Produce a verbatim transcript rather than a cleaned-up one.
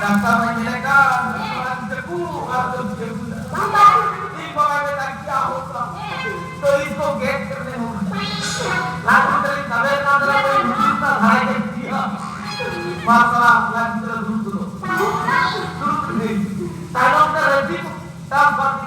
Doctor ᱢᱟ ᱧᱮᱞᱮ ᱠᱟᱱ, ᱡᱟᱹᱯᱩᱫ ᱟᱨ ᱡᱟᱹᱯᱩᱫ᱾ ᱤᱧ ᱵᱟᱵᱟ ᱢᱮᱛᱟ ᱠᱮᱫᱟ, ᱦᱚᱲ ᱠᱚ᱾ ᱛᱚ ᱤᱧ ᱠᱚ ᱜᱮᱫ ᱠᱟᱛᱮ ᱦᱚᱲ᱾ ᱞᱟᱡ ᱵᱷᱤᱛᱨᱤ ᱨᱤᱧ ᱛᱟᱵᱮᱨ ᱠᱟᱱ ᱛᱟᱦᱮᱸ, ᱵᱟᱹᱧ ᱦᱩᱫᱤᱥ ᱫᱟ, ᱫᱷᱟᱨᱟᱭ ᱜᱮᱫ ᱠᱮᱫᱟ᱾ ᱢᱟ ᱥᱟᱞᱟ, ᱞᱟᱡ ᱵᱷᱤᱛᱨᱤ ᱨᱮ ᱫᱩᱲᱩᱵ ᱠᱚᱫᱚ᱾ ᱫᱩᱲᱩᱵ ᱠᱟᱹᱱᱟᱹᱧ᱾ ᱛᱟᱭᱱᱚᱢ ᱛᱮ ᱨᱟᱹᱡᱤᱵᱽ ᱛᱟᱢ ᱵᱟᱝ